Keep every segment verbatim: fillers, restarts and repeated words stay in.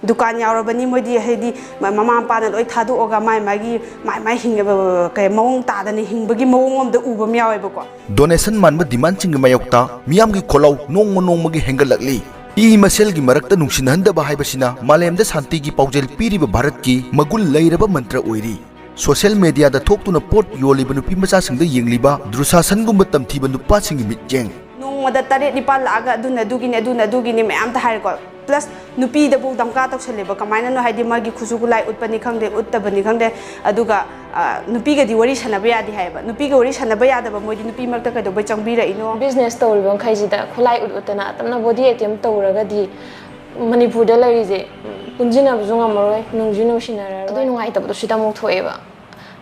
ꯗꯨꯀꯥꯟ ꯌꯥꯎꯔꯕꯅꯤ ꯃꯣꯏꯗꯤ, ꯍꯥꯏꯗꯤ ꯃ- ꯃꯃꯥ ꯃꯄꯥꯅ ꯂꯣꯏ ꯊꯥꯗꯣꯛꯑꯒ ꯃꯥꯏ ꯃꯥꯒꯤ ꯃꯥꯏ ꯃꯥꯏ ꯍꯤꯡ- ꯀꯩ ꯃꯑꯣꯡ ꯇꯥꯗꯅ ꯍꯤꯡꯕꯒꯤ ꯃꯑꯣꯡ ꯑꯃꯗ ꯎꯕ ꯑꯃ ꯌꯥꯎꯋꯦꯕꯀꯣ꯫ ꯗꯣꯅꯦꯁꯟ ꯃꯥꯟꯕ ꯗꯤꯃꯥꯟꯁꯤꯡꯒꯤ ꯃꯥꯌꯣꯛꯇ ꯃꯤꯌꯥꯝꯒꯤ ꯈꯣꯜꯂꯥꯎ ꯅꯣꯡꯃ ꯅꯣꯡꯃꯒꯤ ꯍꯦꯟꯒꯠꯂꯛꯂꯤ꯫ ꯏ ꯃꯁꯦꯜꯒꯤ ꯃꯔꯛꯇ ꯅꯨꯡꯁꯤꯅꯍꯟꯗꯕ ꯍꯥꯏꯕꯁꯤꯅ ꯃꯥꯂꯦꯝꯗ ꯁꯥꯟꯇꯤꯒꯤ ꯄꯥꯎꯖꯦꯜ ꯄꯤꯔꯤꯕ ꯚꯥꯔꯠꯀꯤ ꯃꯒꯨꯟ ꯂꯩꯔꯕ ꯃꯟꯇ꯭ꯔ ꯑꯣꯏꯔꯤ꯫ ꯁꯣꯁꯤꯌꯦꯜ ꯃꯦꯗꯤꯌꯥꯗ ꯊꯣꯛꯇꯨꯅ ꯄꯣꯠ ꯌꯣꯜꯂꯤꯕ ꯅꯨꯄꯤ ꯃꯆꯥꯁꯤꯡꯗ ꯌꯦꯡꯂꯤꯕ ꯗꯨꯁꯥꯁꯟꯒꯨꯝꯕ ꯇꯝꯊꯤꯕ ꯅꯨꯄꯥꯁꯤꯡꯒꯤ ꯃꯤꯠꯌꯦꯡ꯫ ꯅꯣꯡꯃꯗ ꯇꯔꯦꯠ ꯅꯤꯄꯥꯜ ꯂꯥꯛꯑꯒ ꯑꯗꯨꯅ ꯑꯗꯨꯒꯤꯅꯤ, ꯑꯗꯨꯅ ꯑꯗꯨꯒꯤꯅꯤ ꯃꯌꯥꯝꯇ ꯍꯥꯏꯔꯦꯀꯣ꯫ ꯄ꯭ꯂꯁ ꯅꯨꯄꯤꯗꯕꯨ ꯗꯝꯀꯥ ꯇꯧꯁꯜꯂꯦꯕ꯫ ꯀꯃꯥꯏꯅꯅꯣ ꯍꯥꯏꯗꯤ ꯃꯥꯒꯤ ꯈꯨꯠꯁꯨ ꯈꯨꯠꯂꯥꯏ ꯎꯠꯄꯅꯤ ꯈꯪꯗꯦ, ꯎꯠꯇꯕꯅꯤ ꯈꯪꯗꯦ꯫ ꯑꯗꯨꯒ ꯑ, ꯅꯨꯄꯤꯒꯗꯤ ꯋꯥꯔꯤ ꯁꯥꯟꯅꯕ ꯌꯥꯗꯦ ꯍꯥꯏꯌꯦꯕ꯫ ꯅꯨꯄꯤꯒ ꯋꯥꯔꯤ ꯁꯥꯟꯅꯕ ꯌꯥꯗꯕ ꯃꯣꯏꯗꯤ ꯅꯨꯄꯤ ꯃꯔꯛꯇ ꯀꯩꯗꯧꯕꯩ ꯆꯪꯕꯤꯔꯛꯏꯅꯣ? ꯕꯤꯖꯤꯅꯦꯁ ꯇꯧꯔꯤꯕ ꯃꯈꯩꯁꯤꯗ ꯈꯨꯠꯂꯥꯏ ꯎꯠ ꯎꯠꯇꯅ ꯑꯇꯝꯅ ꯕꯣꯗꯤ ꯑꯦꯇꯦꯝ ꯇꯧꯔꯒꯗꯤ ꯃꯅꯤꯄꯨꯔꯗ ꯂꯩꯔꯤꯁꯦ ꯄꯨꯟꯁꯤꯟꯅꯕꯁꯨ ꯉꯝꯃꯔꯣꯏ, ꯅꯨꯡꯁꯨ ꯅꯨꯡꯁꯤꯅꯔꯔꯣꯏ꯫ ꯑꯗꯨꯒꯤ ꯅꯨꯡꯉꯥꯏꯇꯕꯗꯣ ꯁꯤꯗ ꯑꯃꯨꯛ ꯊꯣꯛꯑꯦꯕ꯫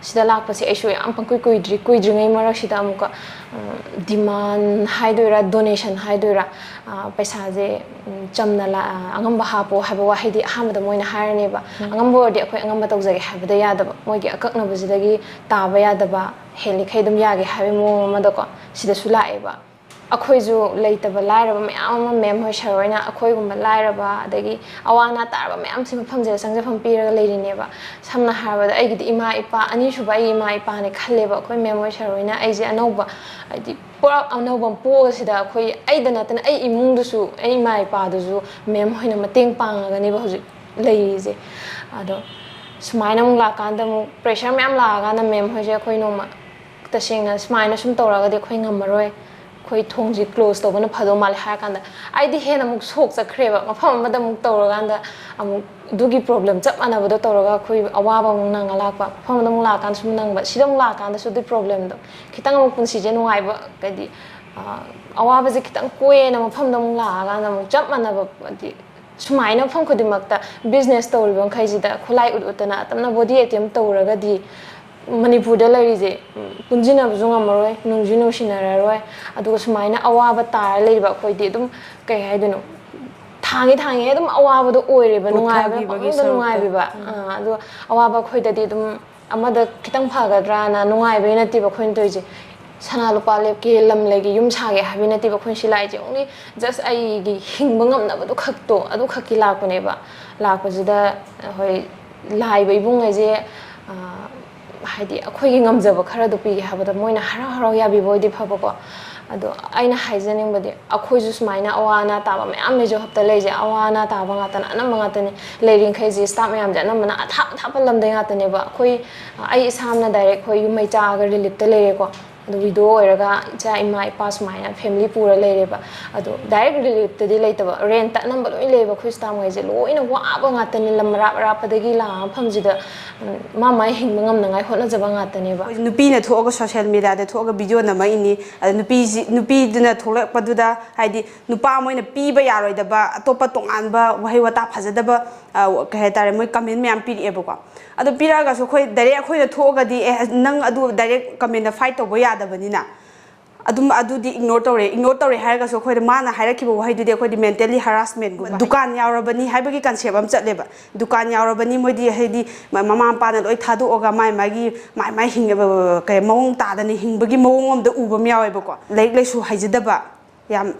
ꯁꯤꯗ ꯂꯥꯛꯄꯁꯦ ꯑꯩꯁꯨ ꯌꯥꯝ ꯄꯪꯀꯨꯏ ꯀꯨꯏꯗ꯭ꯔꯤ꯫ ꯀꯨꯏꯗ꯭ꯔꯤꯉꯩ ꯃꯔꯛꯁꯤꯗ ꯑꯃꯨꯛꯀ, ꯎꯝ, ꯗꯤꯃꯥꯟ ꯍꯥꯏꯗꯣꯏꯔꯥ, ꯗꯣꯅꯦꯁꯟ ꯍꯥꯏꯗꯣꯏꯔꯥ, ꯑ, ꯄꯩꯁꯥꯁꯦ, ꯎꯝ, ꯆꯝꯅ ꯂꯥ-, ꯑ, ꯑꯉꯝꯕ ꯍꯥꯞꯄꯣ ꯍꯥꯏꯕ ꯋꯥꯍꯩꯗꯤ ꯑꯍꯥꯟꯕꯗ ꯃꯣꯏꯅ ꯍꯥꯏꯔꯅꯦꯕ꯫ ꯑꯉꯝꯕ ꯑꯣꯏꯔꯗꯤ ꯑꯩꯈꯣꯏ ꯑꯉꯝꯕ ꯇꯧꯖꯒꯦ ꯍꯥꯏꯕꯗ ꯌꯥꯗꯕ, ꯃꯣꯏꯒꯤ ꯑꯀꯛꯅꯕꯁꯤꯗꯒꯤ ꯇꯥꯕ ꯌꯥꯗꯕ, ꯍꯦꯜꯂꯤꯈꯩ ꯑꯗꯨꯝ ꯌꯥꯒꯦ ꯍꯥꯏꯕꯒꯤ ꯃꯑꯣꯡ ꯑꯃꯗꯀꯣ ꯁꯤꯗꯁꯨ ꯂꯥꯛꯑꯦꯕ꯫ ꯑꯩꯈꯣꯏꯁꯨ ꯂꯩꯇꯕ ꯂꯥꯏꯔꯕ ꯃꯌꯥꯝ ꯑꯃ ꯃꯦꯝ ꯍꯣꯏ ꯁꯔ ꯍꯣꯏꯅ ꯑꯩꯈꯣꯏꯒꯨꯝꯕ ꯂꯥꯏꯔꯕ ꯑꯗꯒꯤ ꯑꯋꯥ ꯑꯅꯥ ꯇꯥꯔꯕ ꯃꯌꯥꯝꯁꯤ ꯃꯐꯝꯁꯤꯗ ꯆꯪꯖꯐꯝ ꯄꯤꯔꯒ ꯂꯩꯔꯤꯅꯦꯕ꯫ ꯁꯝꯅ ꯍꯥꯏꯔꯕꯗ ꯑꯩꯒꯤꯗꯤ ꯏꯃꯥ ꯏꯄꯥ, ꯑꯅꯤꯁꯨꯕ ꯑꯩꯒꯤ ꯏꯃꯥ ꯏꯄꯥꯅꯦ ꯈꯜꯂꯦꯕ꯫ ꯑꯩꯈꯣꯏ ꯃꯦꯝ ꯍꯣꯏ ꯁꯔ ꯍꯣꯏꯅ ꯑꯩꯁꯦ ꯑꯅꯧꯕ, ꯍꯥꯏꯗꯤ ꯄꯨꯔꯥ ꯑꯅꯧꯕ ꯑꯃ ꯄꯣꯛꯑꯁꯤꯗ ꯑꯩꯈꯣꯏ, ꯑꯩꯗ ꯅꯠꯇꯅ ꯑꯩ ꯏꯃꯨꯡꯗꯨꯁꯨ, ꯑꯩ ꯏꯃꯥ ꯏꯄꯥꯗꯨꯁꯨ ꯃꯦꯝ ꯍꯣꯏꯅ ꯃꯇꯦꯡ ꯄꯥꯡꯉꯒꯅꯦꯕ ꯍꯧꯖꯤꯛ ꯂꯩꯔꯤꯁꯦ꯫ ꯑꯗꯣ ꯁꯨꯃꯥꯏꯅ ꯑꯃꯨꯛ ꯂꯥꯛꯀꯥꯟꯗ ꯑꯃꯨꯛ ꯄ꯭ꯔꯦꯁꯔ ꯃꯌꯥꯝ ꯂꯥꯛꯑꯀꯥꯟꯗ ꯃꯦꯝ ꯍꯣꯏꯁꯦ ꯑꯩꯈꯣꯏ ꯅꯣꯡꯃ ꯇꯁꯦꯡꯅ ꯁꯨꯃꯥꯏꯅ ꯁꯨꯝ ꯇꯧꯔꯛꯑꯒꯗꯤ ꯑꯩꯈꯣꯏ ꯉꯝꯃꯔꯣꯏ, ꯑꯩꯈꯣꯏ ꯊꯣꯡꯁꯤ ꯀ꯭ꯂꯣꯖ ꯇꯧꯕꯅ ꯐꯗꯧ ꯃꯥꯜꯂꯦ ꯍꯥꯏꯔ ꯀꯥꯟꯗ ꯑꯩꯗꯤ ꯍꯦꯟꯅ ꯑꯃꯨꯛ ꯁꯣꯛ ꯆꯠꯈ꯭ꯔꯦꯕ꯫ ꯃꯐꯝ ꯑꯃꯗ ꯑꯃꯨꯛ ꯇꯧꯔꯀꯥꯟꯗ ꯑꯃꯨꯛ ꯑꯗꯨꯒꯤ ꯄ꯭ꯔꯣꯕ꯭ꯂꯦꯝ ꯆꯞ ꯃꯥꯟꯅꯕꯗꯣ ꯇꯧꯔꯒ ꯑꯩꯈꯣꯏ ꯑꯋꯥꯕ ꯑꯃꯨꯛ ꯅꯪꯉ ꯂꯥꯛꯄ꯫ ꯃꯐꯝ ꯑꯃꯗ ꯑꯃꯨꯛ ꯂꯥꯛꯑꯀꯥꯟꯗ ꯁꯨꯝ ꯅꯪꯕ, ꯁꯤꯗ ꯑꯃꯨꯛ ꯂꯥꯛꯑꯀꯥꯟꯗꯁꯨ ꯑꯗꯨꯒꯤ ꯄ꯭ꯔꯣꯕ꯭ꯂꯦꯝꯗꯣ ꯈꯤꯇꯪ ꯑꯃꯨꯛ ꯄꯨꯟꯁꯤꯁꯦ ꯅꯨꯡꯉꯥꯏꯕ, ꯍꯥꯏꯗꯤ, ꯑ, ꯑꯋꯥꯕꯁꯦ ꯈꯤꯇꯪ ꯀꯣꯛꯑꯦꯅ ꯃꯐꯝꯗ ꯑꯃꯨꯛ ꯂꯥꯛꯑꯀꯥꯟꯗ ꯑꯃꯨꯛ ꯆꯞ ꯃꯥꯟꯅꯕ, ꯍꯥꯏꯗꯤ, ꯁꯨꯃꯥꯏꯅ ꯃꯐꯝ ꯈꯨꯗꯤꯡꯃꯛꯇ ꯕꯤꯖꯤꯅꯦꯁ ꯇꯧꯔꯤꯕ ꯃꯈꯩꯁꯤꯗ ꯈꯨꯠꯂꯥꯏ ꯎꯠ ꯎꯠꯇꯅ ꯑꯇꯝꯅ ꯕꯣꯗꯤ ꯑꯦꯇꯦꯝ ꯇꯧꯔꯒꯗꯤ ꯃꯅꯤꯄꯨꯔꯗ ꯂꯩꯔꯤꯁꯦ ꯄꯨꯟꯁꯤꯟꯅꯕꯁꯨ ꯉꯝꯃꯔꯣꯏ, ꯅꯨꯡꯁꯨ ꯅꯨꯡꯁꯤꯅꯔꯔꯣꯏ꯫ ꯑꯗꯨꯒ ꯁꯨꯃꯥꯏꯅ ꯑꯋꯥꯕ ꯇꯥꯔ ꯂꯩꯔꯤꯕ ꯑꯩꯈꯣꯏꯗꯤ ꯑꯗꯨꯝ, ꯀꯩ ꯍꯥꯏꯗꯣꯏꯅꯣ, ꯊꯥꯡꯉꯤ ꯊꯥꯡꯉꯤ ꯑꯗꯨꯝ ꯑꯋꯥꯕꯗꯣ ꯑꯣꯏꯔꯦꯕ, ꯅꯨꯡꯉꯥꯏꯕ ꯄꯣꯊꯥꯈꯤꯕꯒꯤ ꯄꯪꯅꯨꯡꯗ ꯁꯔꯨꯛꯇ꯫ ꯅꯨꯡꯉꯥꯏꯕꯤꯕ꯫ ꯎꯝ꯫ ꯑꯥ, ꯑꯗꯣ ꯑꯋꯥꯕ ꯑꯩꯈꯣꯏꯗꯗꯤ ꯑꯗꯨꯝ ꯑꯃꯗ ꯈꯤꯇꯪ ꯐꯒꯗ꯭ꯔꯥꯅ ꯅꯨꯡꯉꯥꯏꯕꯒꯤ ꯅꯠꯇꯦꯕ ꯑꯩꯈꯣꯏꯅ ꯇꯧꯔꯤꯁꯦ꯫ ꯁꯅꯥ ꯂꯨꯄꯥ ꯂꯦꯞꯀꯦ, ꯂꯝ ꯂꯩꯒꯦ, ꯌꯨꯝ ꯁꯥꯒꯦ ꯍꯥꯏꯕ ꯅꯠꯇꯦꯕ ꯑꯩꯈꯣꯏꯅ ꯁꯤ ꯂꯥꯛꯏꯁꯦ꯫ Only just ꯑꯩꯒꯤ ꯍꯤꯡꯕ ꯉꯝꯅꯕꯗꯨ ꯈꯛꯇꯣ, ꯑꯗꯨ ꯈꯛꯀꯤ ꯂꯥꯛꯄꯅꯦꯕ꯫ ꯂꯥꯛꯄꯁꯤꯗ, ꯍꯣꯏ, ꯂꯥꯛꯏꯕ ꯏꯕꯨꯡꯉꯩꯁꯦ, ꯑ, ꯍꯥꯏꯗꯤ ꯑꯩꯈꯣꯏꯒꯤ ꯉꯝꯖꯕ ꯈꯔꯗꯣ ꯄꯤꯒꯦ ꯍꯥꯏꯕꯗ ꯃꯣꯏꯅ ꯍꯔꯥꯎ ꯍꯔꯥꯎ ꯌꯥꯕꯤꯕ ꯑꯣꯏꯗꯤ ꯐꯕꯀꯣ꯫ ꯑꯗꯣ ꯑꯩꯅ ꯍꯥꯏꯖꯅꯤꯡꯕꯗꯤ, ꯑꯩꯈꯣꯏꯁꯨ ꯁꯨꯃꯥꯏꯅ ꯑꯋꯥ ꯑꯅꯥ ꯇꯥꯕ ꯃꯌꯥꯝ ꯂꯩꯖꯧ ꯍꯞꯇꯥ ꯂꯩꯁꯦ, ꯑꯋꯥ ꯑꯅꯥ ꯇꯥꯕ ꯉꯥꯛꯇꯅ ꯑꯅꯝꯕ ꯉꯥꯛꯇꯅꯤ꯫ ꯂꯩꯔꯤꯈꯩꯁꯦ staff ꯃꯌꯥꯝꯁꯦ ꯑꯅꯝꯕꯅ ꯑꯊꯥꯞ ꯑꯊꯥꯞꯄ ꯂꯝꯗꯩ ꯉꯥꯛꯇꯅꯦꯕ꯫ ꯑꯩꯈꯣꯏ, ꯑꯩ ꯏꯁꯥꯃꯛꯅ direct ꯑꯩꯈꯣꯏ ꯌꯨꯝ ꯃꯩ ꯆꯥꯛꯑꯒ reliefꯇ ꯂꯩꯔꯦꯀꯣ꯫ ꯑꯗꯨ widow ꯑꯣꯏꯔꯒ ꯏꯆꯥ ꯏꯃꯥ ꯏꯄꯥ ꯁꯨꯃꯥꯏꯅ family ꯄꯨꯔ ꯂꯩꯔꯦꯕ꯫ ꯑꯗꯣ direct reliefꯇꯗꯤ ꯂꯩꯇꯕ, rentꯇ ꯑꯅꯝꯕ ꯂꯣꯏ ꯂꯩꯌꯦꯕ ꯑꯩꯈꯣꯏ staffꯉꯩꯁꯦ꯫ ꯂꯣꯏꯅ ꯋꯥꯕ ꯉꯥꯛꯇꯅꯤ, ꯂꯝ ꯑꯔꯥꯞ ꯑꯔꯥꯞꯄꯗꯒꯤ ꯂꯥꯛꯑ ꯃꯐꯝꯁꯤꯗ, ꯎꯝ, ꯃꯥ ꯃꯥ ꯍꯤꯡꯕ ꯉꯝꯅꯉꯥꯏ ꯍꯣꯠꯅꯖꯕ ꯉꯥꯛꯇꯅꯦꯕ꯫ ꯑꯩꯈꯣꯏ ꯅꯨꯄꯤꯅ ꯊꯣꯛꯑꯒ social mediaꯗ ꯊꯣꯛꯑꯒ video ꯅꯝꯃꯛꯏꯅꯤ꯫ ꯑꯗ ꯅꯨꯄꯤꯁꯤ, ꯅꯨꯄꯤꯗꯨꯅ ꯊꯣꯛꯂꯛꯄꯗꯨꯗ, ꯍꯥꯏꯗꯤ, ꯅꯨꯄꯥ ꯑꯃ ꯑꯣꯏꯅ ꯄꯤꯕ ꯌꯥꯔꯣꯏꯗꯕ ꯑꯇꯣꯞꯄ ꯇꯣꯉꯥꯟꯕ ꯋꯥꯍꯩ ꯋꯥꯇꯥ ꯐꯖꯗꯕ, ꯑ, ꯀꯩ ꯍꯥꯏꯇꯥꯔꯦ, ꯃꯣꯏ comment ꯃꯌꯥꯝ ꯄꯤꯔꯛꯑꯦꯕꯀꯣ꯫ ꯑꯗꯣ ꯄꯤꯔꯛꯑꯒꯁꯨ ꯑꯩꯈꯣꯏ direct ꯑꯩꯈꯣꯏꯅ ꯊꯣꯛꯑꯒꯗꯤ, "ꯑꯦ, ꯅꯪ ꯑꯗꯨ direct commentꯇ fight ꯇꯧꯕ ꯌꯥꯗꯕꯅꯤꯅ", ꯑꯗꯨꯝ ꯑꯗꯨꯗꯤ ignore ꯇꯧꯔꯦ꯫ Ignore ꯇꯧꯔꯦ ꯍꯥꯏꯔꯒꯁꯨ ꯑꯩꯈꯣꯏꯗ ꯃꯥꯅ ꯍꯥꯏꯔꯛꯈꯤꯕ ꯋꯥꯍꯩꯗꯨꯗꯤ ꯑꯩꯈꯣꯏꯗꯤ mentally harassmentꯒꯨꯝꯕ꯫ ꯗꯨꯀꯥꯟ ꯌꯥꯎꯔꯕꯅꯤ ꯍꯥꯏꯕꯒꯤ concept ꯑꯃ ꯆꯠꯂꯦꯕ꯫ ꯗꯨꯀꯥꯟ ꯌꯥꯎꯔꯕꯅꯤ, ꯃꯣꯏꯗꯤ ꯍꯥꯏꯗꯤ ꯃ-, ꯃꯃꯥ ꯃꯄꯥꯅ ꯂꯣꯏ ꯊꯥꯗꯣꯛꯑꯒ ꯃꯥꯏ ꯃꯥꯒꯤ, ꯃꯥꯏ ꯃꯥꯏ ꯍꯤꯡ-, ꯀꯩ, ꯃꯑꯣꯡ ꯇꯥꯗꯅ ꯍꯤꯡꯕꯒꯤ ꯃꯑꯣꯡ ꯑꯃꯗ ꯎꯕ ꯑꯃ ꯌꯥꯎꯋꯦꯕꯀꯣ꯫ ꯂꯥꯏꯔꯤꯛ ꯂꯥꯏꯁꯨ ꯍꯩꯖꯗꯕ, ꯌꯥꯝ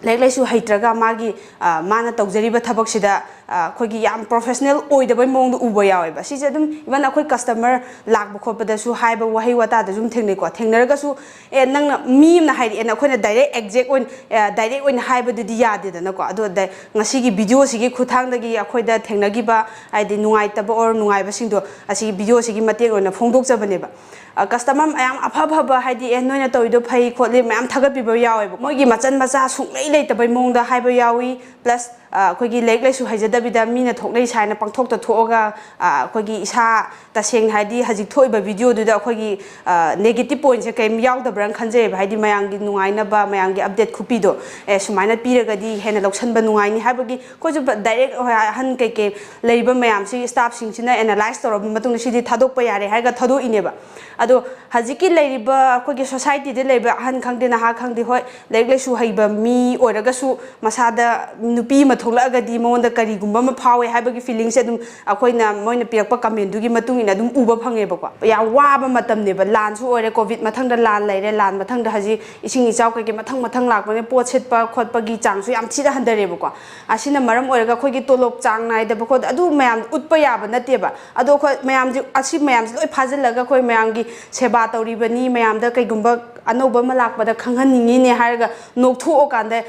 ꯂꯥꯏꯔꯤꯛ ꯂꯥꯏꯁꯨ ꯍꯩꯇ꯭ꯔꯒ ꯃꯥꯒꯤ, ꯑ, ꯃꯥꯅ ꯇꯧꯖꯔꯤꯕ ꯊꯕꯛꯁꯤꯗ, ꯑ, ꯑꯩꯈꯣꯏꯒꯤ ꯌꯥꯝ professional ꯑꯣꯏꯗꯕꯩ ꯃꯑꯣꯡꯗ ꯎꯕ ꯌꯥꯎꯋꯦꯕ꯫ ꯁꯤꯁꯦ ꯑꯗꯨꯝ even ꯑꯩꯈꯣꯏ customer ꯂꯥꯛꯄ ꯈꯣꯠꯄꯗꯁꯨ ꯍꯥꯏꯕ ꯋꯥꯍꯩ ꯋꯥꯇꯥꯗꯁꯨ ꯑꯗꯨꯝ ꯊꯦꯡꯅꯩꯀꯣ꯫ ꯊꯦꯡꯅꯔꯒꯁꯨ, "ꯑꯦ, ꯅꯪꯅ", ꯃꯤ ꯑꯃꯅ ꯍꯥꯏꯔꯛꯑꯦꯅ ꯑꯩꯈꯣꯏꯅ direct exact ꯑꯣꯏꯅ, ꯑ, direct ꯑꯣꯏꯅ ꯍꯥꯏꯕꯗꯨꯗꯤ ꯌꯥꯗꯦꯗꯅꯀꯣ꯫ ꯑꯗꯣ ꯗ-, ꯉꯁꯤꯒꯤ videoꯁꯤꯒꯤ ꯈꯨꯠꯊꯥꯡꯗꯒꯤ ꯑꯩꯈꯣꯏꯗ ꯊꯦꯡꯅꯈꯤꯕ, ꯍꯥꯏꯗꯤ ꯅꯨꯡꯉꯥꯏꯇꯕ or ꯅꯨꯡꯉꯥꯏꯕꯁꯤꯡꯗꯣ ꯑꯁꯤꯒꯤ videoꯁꯤꯒꯤ ꯃꯇꯦꯡ ꯑꯣꯏꯅ ꯐꯣꯡꯗꯣꯛꯆꯕꯅꯦꯕ꯫ ꯑ, customer ꯃꯌꯥꯝ ꯑꯐ ꯑꯐꯕ, ꯍꯥꯏꯗꯤ, "ꯑꯦ, ꯅꯣꯏꯅ ꯇꯧꯔꯤꯗꯣ ꯐꯩ ꯈꯣꯠꯂꯤ", ꯃꯌꯥꯝ ꯊꯥꯒꯠꯄꯤꯕ ꯌꯥꯎꯋꯦꯕ꯫ ꯃꯣꯏꯒꯤ ꯃꯆꯟ ꯃꯆꯥ ꯁꯨꯡꯂꯩ ꯂꯩꯇꯕꯩ ꯃꯑꯣꯡꯗ ꯍꯥꯏꯕ ꯌꯥꯎꯏ, plus, ꯑ, ꯑꯩꯈꯣꯏꯒꯤ ꯂꯥꯏꯔꯤꯛ ꯂꯥꯏꯁꯨ ꯍꯩꯖꯗꯕꯤꯗ ꯃꯤꯅ ꯊꯣꯛꯅꯩ ꯁꯥꯏꯅ ꯄꯪꯊꯣꯛꯇ ꯊꯣꯛꯑꯒ, ꯑ, ꯑꯩꯈꯣꯏꯒꯤ ꯏꯁꯥ, ꯇꯁꯦꯡꯅ ꯍꯥꯏꯗꯤ ꯍꯧꯖꯤꯛ ꯊꯣꯛꯏꯕ videoꯗꯨꯗ ꯑꯩꯈꯣꯏꯒꯤ, ꯑ, negative pointꯁꯦ ꯀꯔꯤꯝ ꯌꯥꯎꯗꯕ꯭ꯔꯥꯅ ꯈꯟꯖꯩꯌꯦꯕ꯫ ꯍꯥꯏꯗꯤ ꯃꯌꯥꯝꯒꯤ ꯅꯨꯡꯉꯥꯏꯅꯕ, ꯃꯌꯥꯝꯒꯤ update ꯈꯨꯄꯤꯗꯣ, ꯑꯦ, ꯁꯨꯃꯥꯏꯅ ꯄꯤꯔꯒꯗꯤ ꯍꯦꯟꯅ ꯂꯧꯁꯟꯕ ꯅꯨꯡꯉꯥꯏꯅꯤ ꯍꯥꯏꯕꯒꯤ ꯑꯩꯈꯣꯏꯁꯨ ꯕ-, direct ꯑꯩꯈꯣꯏ ꯑꯍꯟ ꯀꯩꯀꯩ ꯂꯩꯔꯤꯕ ꯃꯌꯥꯝꯁꯤ, staffꯁꯤꯡꯁꯤꯅ analyse ꯇꯧꯔꯕ ꯃꯇꯨꯡꯗ ꯁꯤꯗꯤ ꯊꯥꯗꯣꯛꯄ ꯌꯥꯔꯦ ꯍꯥꯏꯔꯒ ꯊꯥꯗꯣꯛꯏꯅꯦꯕ꯫ ꯑꯗꯣ ꯍꯧꯖꯤꯛꯀꯤ ꯂꯩꯔꯤꯕ ꯑꯩꯈꯣꯏꯒꯤ societyꯗ ꯂꯩꯕ ꯑꯍꯟ ꯈꯪꯗꯦ, ꯅꯍꯥ ꯈꯪꯗꯦ, ꯍꯣꯏ, ꯂꯥꯏꯔꯤꯛ ꯂꯥꯏꯁꯨ ꯍꯩꯕ ꯃꯤ ꯑꯣꯏꯔꯒꯁꯨ ꯃꯁꯥꯗ ꯅꯨꯄꯤ ꯑꯃ ꯊꯣꯛꯂꯛꯑꯒꯗꯤ ꯃꯉꯣꯟꯗ ꯀꯔꯤꯒꯨꯝꯕ ꯑꯃ ꯐꯥꯎꯋꯦ ꯍꯥꯏꯕꯒꯤ ꯐꯤꯂꯤꯡꯁꯦ ꯑꯗꯨꯝ ꯑꯩꯈꯣꯏꯅ, ꯃꯣꯏꯅ ꯄꯤꯔꯛꯄ ꯀꯃꯦꯟꯗꯨꯒꯤ ꯃꯇꯨꯡ ꯏꯟꯅ ꯑꯗꯨꯝ ꯎꯕ ꯐꯪꯉꯦꯕꯀꯣ꯫ ꯌꯥꯝ ꯋꯥꯕ ꯃꯇꯝꯅꯦꯕ, ꯂꯥꯟꯁꯨ ꯑꯣꯏꯔꯦ, ꯀꯣꯚꯤꯗ ꯃꯊꯪꯗ ꯂꯥꯟ ꯂꯩꯔꯦ, ꯂꯥꯟ ꯃꯊꯪꯗ ꯍꯧꯖꯤꯛ ꯏꯁꯤꯡ ꯏꯆꯥꯎ ꯀꯩꯀꯩ ꯃꯊꯪ ꯃꯊꯪ ꯂꯥꯛꯄꯅꯤꯅ ꯄꯣꯠ ꯁꯤꯠꯄ ꯈꯣꯠꯄꯒꯤ ꯆꯥꯡꯁꯨ ꯌꯥꯝ ꯊꯤꯅ ꯍꯟꯊꯔꯦꯕꯀꯣ꯫ ꯑꯁꯤꯅ ꯃꯔꯝ ꯑꯣꯏꯔꯒ ꯑꯩꯈꯣꯏꯒꯤ ꯇꯣꯂꯣꯞ ꯆꯥꯡ ꯅꯥꯏꯗꯕ ꯈꯣꯠꯇ ꯑꯗꯨ ꯃꯌꯥꯝ ꯎꯠꯄ ꯌꯥꯕ ꯅꯠꯇꯦꯕ꯫ ꯑꯗꯣ ꯑꯩꯈꯣꯏ ꯃꯌꯥꯝꯁꯦ, ꯑꯁꯤ ꯃꯌꯥꯝꯁꯦ ꯂꯣꯏ ꯐꯥꯖꯤꯜꯂꯒ ꯑꯩꯈꯣꯏ ꯃꯌꯥꯝꯒꯤ ꯁꯦꯕꯥ ꯇꯧꯔꯤꯕꯅꯤ, ꯃꯌꯥꯝꯗ ꯀꯩꯒꯨꯝꯕ ꯑꯅꯧꯕ ꯑꯃ ꯂꯥꯛꯄꯗ ꯈꯪꯍꯟꯅꯤꯡꯉꯤꯅꯦ ꯍꯥꯏꯔꯒ ꯅꯣꯛꯊꯣꯛꯑꯀꯥꯟꯗ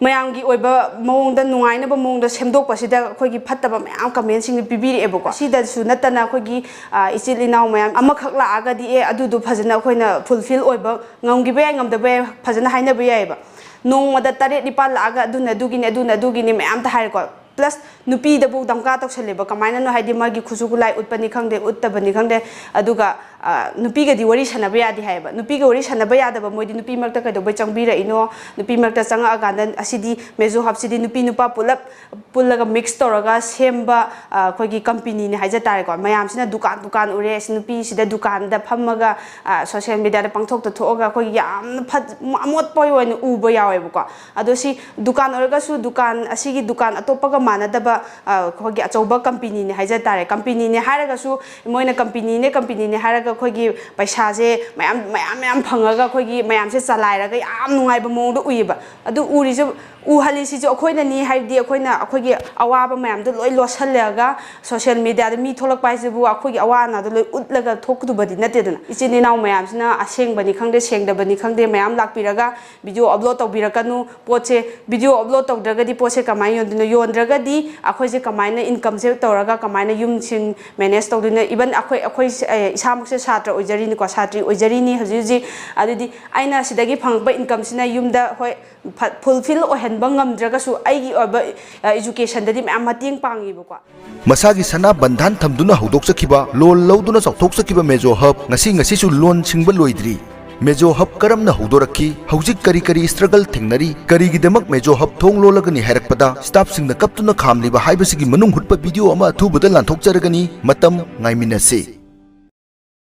ꯃꯌꯥꯝꯒꯤ ꯑꯣꯏꯕ ꯃꯑꯣꯡꯗ, ꯅꯨꯡꯉꯥꯏꯅꯕ ꯃꯑꯣꯡꯗ ꯁꯦꯝꯗꯣꯛꯄꯁꯤꯗ ꯑꯩꯈꯣꯏꯒꯤ ꯐꯠꯇꯕ ꯃꯌꯥꯝ ꯀꯃꯦꯟꯁꯤꯡꯗꯤ ꯄꯤꯕꯤꯔꯛꯑꯦꯕꯀꯣ꯫ ꯁꯤꯗꯁꯨ ꯅꯠꯇꯅ ꯑꯩꯈꯣꯏꯒꯤ, ꯑ, ꯏꯆꯤꯜ ꯏꯅꯥꯎ ꯃꯌꯥꯝ ꯑꯃꯈꯛ ꯂꯥꯛꯑꯒꯗꯤ, ꯑꯦ, ꯑꯗꯨꯗꯣ ꯐꯖꯅ ꯑꯩꯈꯣꯏꯅ ꯐꯨꯜꯐꯤꯜ ꯑꯣꯏꯕ ꯉꯝꯈꯤꯕ ꯌꯥꯏ, ꯉꯝꯗꯕ ꯌꯥꯏ, ꯐꯖꯅ ꯍꯥꯏꯅꯕ ꯌꯥꯏꯑꯕ꯫ ꯅꯣꯡꯃꯗ ꯇꯔꯦꯠ ꯅꯤꯄꯥꯜ ꯂꯥꯛꯑꯒ ꯑꯗꯨꯅ ꯑꯗꯨꯒꯤꯅꯤ, ꯑꯗꯨꯅ ꯑꯗꯨꯒꯤꯅꯤ ꯃꯌꯥꯝꯇ ꯍꯥꯏꯔꯦꯀꯣ꯫ ꯄ꯭ꯂꯁ ꯅꯨꯄꯤꯗꯕꯨ ꯗꯝꯀꯥ ꯇꯧꯁꯜꯂꯦꯕ꯫ ꯀꯃꯥꯏꯅꯅꯣ ꯍꯥꯏꯗꯤ, ꯃꯥꯒꯤ ꯈꯨꯠꯁꯨ ꯈꯨꯠꯂꯥꯏ ꯎꯠꯄꯅꯤ ꯈꯪꯗꯦ, ꯎꯠꯇꯕꯅꯤ ꯈꯪꯗꯦ, ꯑꯗꯨꯒ, ꯑ, ꯅꯨꯄꯤꯒꯗꯤ ꯋꯥꯔꯤ ꯁꯥꯟꯅꯕ ꯌꯥꯗꯦ ꯍꯥꯏꯌꯦꯕ꯫ ꯅꯨꯄꯤꯒ ꯋꯥꯔꯤ ꯁꯥꯟꯅꯕ ꯌꯥꯗꯕ, ꯃꯣꯏꯗꯤ ꯅꯨꯄꯤ ꯃꯔꯛꯇ ꯀꯩꯗꯧꯕꯩ ꯆꯪꯕꯤꯔꯛꯏꯅꯣ? ꯅꯨꯄꯤ ꯃꯔꯛꯇ ꯆꯪꯉꯛꯑꯀꯥꯟꯗ ꯑꯁꯤꯗꯤ ꯃꯦꯖꯣ ꯍꯕꯁꯤꯗꯤ ꯅꯨꯄꯤ ꯅꯨꯄꯥ ꯄꯨꯂꯞ ꯄꯨꯜꯂꯒ ꯃꯤꯛꯁ ꯇꯧꯔꯒ ꯁꯦꯝꯕ, ꯑ, ꯑꯩꯈꯣꯏꯒꯤ ꯀꯝꯄꯦꯅꯤꯅꯤ ꯍꯥꯏꯖ ꯇꯥꯔꯦꯀꯣ꯫ ꯃꯌꯥꯝꯁꯤꯅ ꯗꯨꯀꯥꯟ ꯗꯨꯀꯥꯟ ꯎꯔꯦ, ꯑꯁꯤ ꯅꯨꯄꯤꯁꯤꯗ ꯗꯨꯀꯥꯟꯗ ꯐꯝꯃꯒ, ꯑ, ꯁꯣꯁꯤꯌꯦꯜ ꯃꯦꯗꯤꯌꯥꯗ ꯄꯥꯡꯊꯣꯛꯇ ꯊꯣꯛꯑꯒ ꯑꯩꯈꯣꯏꯒꯤ ꯌꯥꯝꯅ ꯐꯠ-, ꯑꯃꯣꯠꯄ ꯑꯣꯏꯅ ꯎꯕ ꯌꯥꯎꯋꯦꯕꯀꯣ꯫ ꯑꯗꯣ ꯁꯤ ꯗꯨꯀꯥꯟ ꯑꯣꯏꯔꯒꯁꯨ, ꯗꯨꯀꯥꯟ, ꯑꯁꯤꯒꯤ ꯗꯨꯀꯥꯟ ꯑꯇꯣꯞꯄꯒ ꯃꯥꯟꯅꯗꯕ, ꯑ, ꯑꯩꯈꯣꯏꯒꯤ ꯑꯆꯧꯕ ꯀꯝꯄꯦꯅꯤꯅꯤ ꯍꯥꯏꯖ ꯇꯥꯔꯦ꯫ ꯀꯝꯄꯦꯅꯤꯅꯤ ꯍꯥꯏꯔꯒꯁꯨ, ꯃꯣꯏꯅ ꯀꯝꯄꯦꯅꯤꯅꯦ, ꯀꯝꯄꯦꯅꯤꯅꯦ ꯍꯥꯏꯔꯒ ꯑꯩꯈꯣꯏꯒꯤ ꯄꯩꯁꯥꯁꯦ ꯃꯌꯥꯝ, ꯃꯌꯥꯝ, ꯃꯌꯥꯝ ꯐꯪꯉꯒ ꯑꯩꯈꯣꯏꯒꯤ ꯃꯌꯥꯝꯁꯦ ꯆꯂꯥꯏꯔꯒ ꯌꯥꯝ ꯅꯨꯡꯉꯥꯏꯕ ꯃꯑꯣꯡꯗ ꯎꯏꯌꯦꯕ꯫ ꯑꯗꯨ ꯎꯔꯤꯁꯦ, ꯎꯍꯜꯂꯤꯁꯤꯁꯨ ꯑꯩꯈꯣꯏꯅꯅꯤ, ꯍꯥꯏꯕꯗꯤ ꯑꯩꯈꯣꯏꯅ ꯑꯩꯈꯣꯏꯒꯤ ꯑꯋꯥꯕ ꯃꯌꯥꯝꯗꯣ ꯂꯣꯏ ꯂꯣꯠꯁꯤꯜꯂꯒ ꯁꯣꯁꯤꯌꯦꯜ ꯃꯦꯗꯤꯌꯥꯗ ꯃꯤ ꯊꯣꯛꯂꯛꯄ ꯍꯥꯏꯁꯤꯕꯨ ꯑꯩꯈꯣꯏꯒꯤ ꯑꯋꯥ ꯑꯅꯥꯗꯣ ꯂꯣꯏ ꯎꯠꯂꯒ ꯊꯣꯛꯀꯗꯕꯗꯤ ꯅꯠꯇꯦꯗꯅ꯫ ꯏꯆꯤꯟ ꯏꯅꯥꯎ ꯃꯌꯥꯝꯁꯤꯅ ꯑꯁꯦꯡꯕꯅꯤ ꯈꯪꯗꯦ, ꯁꯦꯡꯗꯕꯅꯤ ꯈꯪꯗꯦ, ꯃꯌꯥꯝ ꯂꯥꯛꯄꯤꯔꯒ ꯚꯤꯗꯤꯑꯣ ꯑꯞꯂꯣꯗ ꯇꯧꯕꯤꯔꯛꯀꯅꯨ꯫ ꯄꯣꯠꯁꯦ, ꯚꯤꯗꯤꯑꯣ ꯑꯞꯂꯣꯗ ꯇꯧꯗ꯭ꯔꯒꯗꯤ ꯄꯣꯠꯁꯦ ꯀꯃꯥꯏꯅ ꯌꯣꯟꯗꯣꯏꯅꯣ? ꯌꯣꯟꯗ꯭ꯔꯒꯗꯤ ꯑꯩꯈꯣꯏꯁꯦ ꯀꯃꯥꯏꯅ ꯏꯟꯀꯝꯁꯦ ꯇꯧꯔꯒ ꯀꯃꯥꯏꯅ ꯌꯨꯝꯁꯤꯡ ꯃꯦꯅꯦꯖ ꯇꯧꯗꯣꯏꯅꯣ? ꯏꯚꯟ ꯑꯩꯈꯣꯏ, ꯑꯩꯈꯣꯏ, ꯑꯦ, ꯏꯁꯥꯃꯛꯁꯦ ꯁꯥꯇ꯭ꯔ ꯑꯣꯏꯖꯔꯤꯅꯤꯀꯣ, ꯁꯥꯇ꯭ꯔꯤ ꯑꯣꯏꯖꯔꯤꯅꯤ ꯍꯧꯖꯤꯛ ꯍꯧꯖꯤꯛ꯫ ꯑꯗꯨꯗꯤ ꯑꯩꯅ ꯁꯤꯗꯒꯤ ꯐꯪꯉꯛꯄ ꯏꯟꯀꯝꯁꯤꯅ ꯌꯨꯝꯗ, ꯍꯣꯏ, ꯐ-, ꯐꯨꯜꯐꯤꯜ ꯑꯣꯏꯍꯟꯕ ꯉꯝꯗ꯭ꯔꯒꯁꯨ ꯑꯩꯒꯤ ꯑꯣꯏꯕ, ꯑ, ꯏꯖꯨꯀꯦꯁꯟꯗꯗꯤ ꯃꯌꯥꯝ ꯃꯇꯦꯡ ꯄꯥꯡꯉꯤꯕꯀꯣ꯫ ꯃꯁꯥꯒꯤ ꯁꯅꯥ ꯕꯟꯙꯥꯟ ꯊꯝꯗꯨꯅ ꯍꯧꯗꯣꯛꯆꯈꯤꯕ, ꯂꯣꯟ ꯂꯧꯗꯨꯅ ꯆꯥꯎꯊꯣꯛꯆꯈꯤꯕ ꯃꯦꯖꯣ ꯍꯕ ꯉꯁꯤ, ꯉꯁꯤꯁꯨ ꯂꯣꯟ ꯁꯤꯡꯕ ꯂꯣꯏꯗ꯭ꯔꯤ꯫ ꯃꯦꯖꯣ ꯍꯕ ꯀꯔꯝꯅ ꯍꯧꯗꯣꯔꯛꯈꯤ, ꯍꯧꯖꯤꯛ ꯀꯔꯤ ꯀꯔꯤ ꯁ꯭ꯇ꯭ꯔꯒꯜ ꯊꯦꯡꯅꯔꯤ, ꯀꯔꯤꯒꯤꯗꯃꯛ ꯃꯦꯖꯣ ꯍꯕ ꯊꯣꯡ ꯂꯣꯜꯂꯒꯅꯤ ꯍꯥꯏꯔꯛꯄꯗ ꯁ꯭ꯇꯥꯐꯁꯤꯡꯅ ꯀꯞꯇꯨꯅ ꯈꯥꯝꯂꯤꯕ ꯍꯥꯏꯕꯁꯤꯒꯤ ꯃꯅꯨꯡ ꯍꯨꯠꯄ ꯚꯤꯗꯤꯑꯣ ꯑꯃ ꯑꯊꯨꯕꯗ ꯂꯥꯟꯊꯣꯛꯆꯔꯒꯅꯤ꯫ ꯃꯇꯝ ꯉꯥꯏꯃꯤꯟꯅꯁꯤ꯫